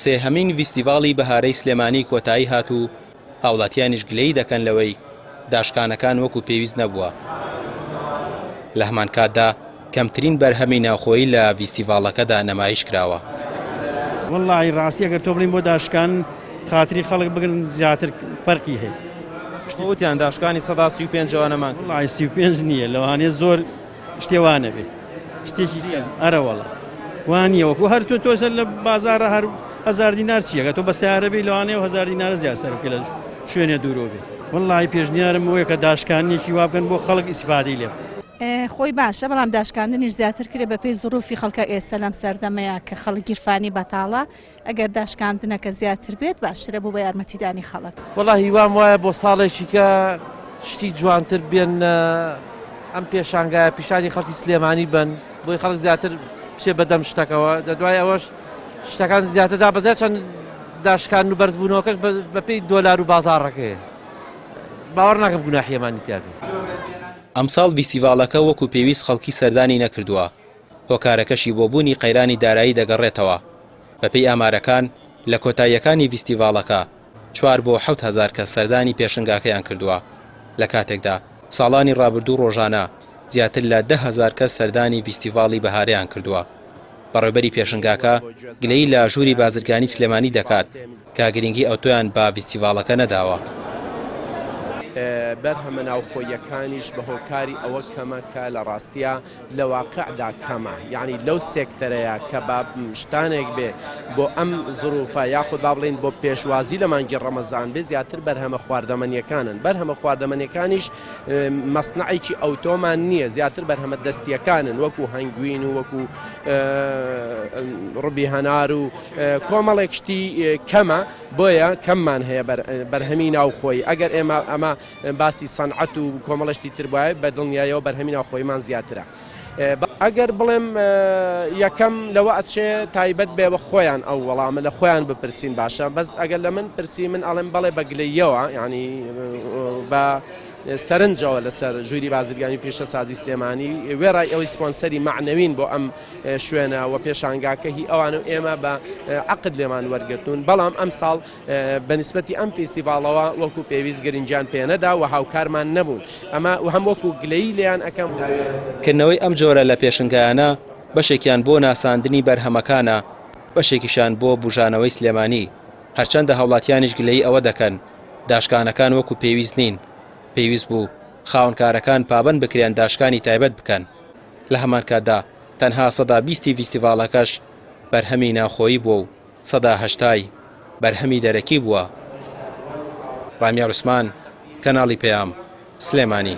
سێهەمین ڤیستیڤاڵی بەهارەی سلێمانی کۆتایی هات و هاوڵاتیانیش گلەیی دەکەن لەوەی داشکانەکان وەکو پێویست نەبووە. لە هەمانکاتدا کەمترین بەرهەمی ناوخۆیی لە ڤیستیڤاڵەکەدا نەمایش کراوە. وەڵاهی ڕاستی ئەگەر تۆ بڵێین بۆ داشکان خاتری خەڵک بگرن زیاتر فەرقی هەیە. خۆ وتیان داشکانی 35% ئەوانەمان کرد. وەڵاهی 35 نییە لەوانەیە زۆر شتێ وا نەبێ شتێکی ئەرەوەڵا وا نییە وەکو هەر تۆ تۆ سەر لە بازاڕە هەر هەزار دینار چیەکە تۆ بە سیارە بی لەوانەیە و هەزار دینارە زیاد سەر بکە لە شوێنێ دوورۆ بێ وەڵڵاهی پێشنیارم ئەوەیە کە داشکاندنێکی وا بکەن بۆ خەڵک ئیسفادەی لێ بکەن. خۆی باشە بەڵام داشکاندنیش زیاتر کرێ بەپێی زروفی خەڵکە ئێستا لەم سەردەمەیە کە خەڵک گیرفانی بەتاڵە ئەگەر داشکاندنەکە زیاتر بێت باشترە بۆ بە یارمەتیدانی خەڵک. وەڵا هیوام وایە بۆ ساڵێکیکە شتی جوانتر بێننە ئەم پێشانگایە پیشانی خەڵکی سلێمانی بەن بۆی خەڵک زیاتر بچێ بەدەم شتەکەوە لە دوای ئەوەش شتەکان زیاتر دابەزێت چەند داشکان و بەرزبوونەوەکەش بەپێی دۆلار و بازاڕەکەیە باوەڕ ناکەم گوناحی ئەمانی تیا بێ. ئەمساڵ ڤیستیڤاڵەکە وەکو پێویست خەڵکی سەردانی نەکردووە، هۆکارەکەشی بۆ بوونی قەیرانی دارایی دەگەڕێتەوە. بەپێی ئامارەکان، لە کۆتاییەکانی ڤیستیڤاڵەکە چوار بۆ 7000 کەس سەردانی پێشنگاکەیان کردووە، لە کاتێکدا ساڵانی ڕابردوو ڕۆژانە زیاتر لە 10,000 کەس سەردانی ڤیستیڤاڵی بەهارەیان کردووە. بەڕێوبەری پێشنگاکە گلەیی لە ژووری بازرگانی سلێمانی دەکات کە گرنگی ئەوتۆیان بە ڤیستیڤاڵەکە نەداوە. بەرهەمە ناوخۆییەکانیش بە هۆکاری ئەوە کەمە کە لە ڕاستیا لە واقعدا کەمە یانی لەو سێکتەرەیە کە با شتانێک بێ بۆ ئەم زروفە یاخود با بڵێین بۆ پێشوازی لە مانگی ڕەمەزان بێ زیاتر بەرهەمە خواردەمەنیەکانن بەرهەمە خواردەمەنیەکانیش مەسنەعێکی ئەوتۆمان نییە زیاتر بەرهەمە دەستیەکانن وەکو هەنگوین و وەکو ڕبی هەنار و کۆمەڵێک شتی کەمە بۆیە کەممان هەیە بەرهەمی ناوخۆی ئەگەر ئێمە ئەمە باسی سەنعەت و کۆمەڵە شتی تر بوایە بە دڵنیایەوە بەرهەمی ناوخۆیمان زیاترە. ئەگەر بڵێم یەکەم لەوە ئەچێ تایبەت بێ بە خۆیان ئەو وەڵامە لە خۆیان بپرسین باشە بەس ئەگەر لە من پرسی من ئەڵێم بەڵێ بە گلەیەوە یعنی بە سەرنجەوە لەسەر ژووری بازرگانی پیشەسازی سلێمانی وێڕای ئەوەی سپۆنسەری مەعنەوین بۆ ئەم شوێنە و پێشانگاکە هی ئەوان و ئێمە بە عقد لێمان وەرگتون بەڵام ئەم ساڵ بە نیسبەتی ئەم فیستیڤاڵەوە وەکو پێویست گرنگیان پێنەدا و هاوکارمان نەبوون، ئەمە هەم وەکو گلەیی لێیان ئەکەم. کردنەوەی ئەم جۆرە لە پێشنگایانە بەشێکیان بۆ ناساندنی بەرهەمەکانە، بەشێکیشیان بۆ بوژانەوەی سلێمانی، هەرچەندە هاوڵاتیانیش گلەیی ئەوە دەکەن داشکانەکان وەکو پێویست نین، پێویست بوو خاوەنکارەکان پابەند بکرێن داشکانی تایبەت بکەن، لە هەمانکاتدا تەنها 20% ی ڤیستیڤاڵەکەش بەرهەمی ناوخۆیی بووە و سەدا هەشتای بەرهەمی دەرەکی بووە. ڕامیار عوسمان، کەناڵی پەیام، سلێمانی.